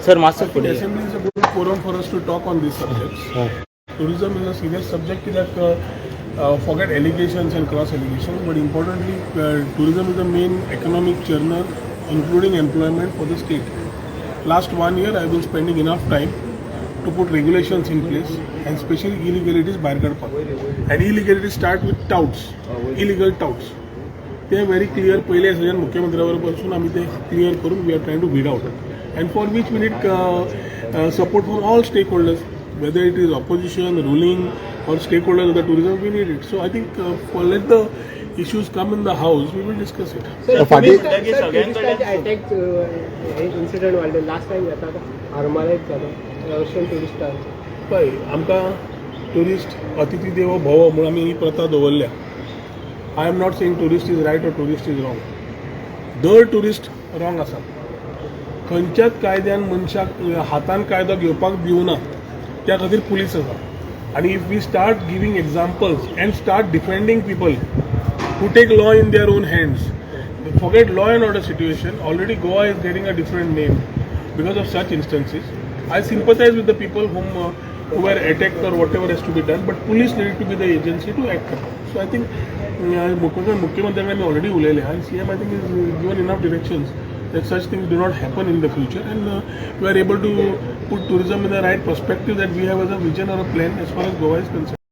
Sir, मातसो फुडें. Assembly is a good forum for us to talk on these subjects. Tourism is a serious subject कित्याक forget allegations and cross allegations, but importantly, tourism is the main economic churner, including employment for the state. Last one year, I have been spending enough time to put regulations in place and especially illegalities भायर काडपाक. And illegalities start with touts, illegal touts. ते very clear पयले सेशन मुख्यमंत्र्या बरोबर बसून आमी ते clear करून we are trying to weed out, and for which we need support from all stakeholders, whether it is opposition, ruling or stakeholders of the tourism, we need it. So I think for let the issues come in the house, we will discuss it. फाटी attack हे incident वाडले, last time जाता आरमाराक जालो Russian ट्युरिस्टांचो. पळय, आमकां tourist अतिथी देवो भव म्हणून आमी ही प्रथा दवरल्या. I am not saying tourist is right or tourist is wrong. दर ट्युरिस्ट रॉंग आसा. खंयच्याच कायद्यान मनशाक हातान कायदो घेवपाक दिवना. त्या खातीर पुलीस आसा. आनी if we start giving examples and start defending people who take law in their own hands, forget law and order situation. Already Goa is getting a different name because of such instances. I sympathize with the people who were attacked or whatever has to be done, but police need to be the agency to act upon. So I think मुख्यमंत्र्यांनी आमी already उलयले आनी CM, I think, is given enough directions that such things do not happen in the future and we are able to put tourism in the right perspective that we have as a vision or a plan as far as Goa is concerned.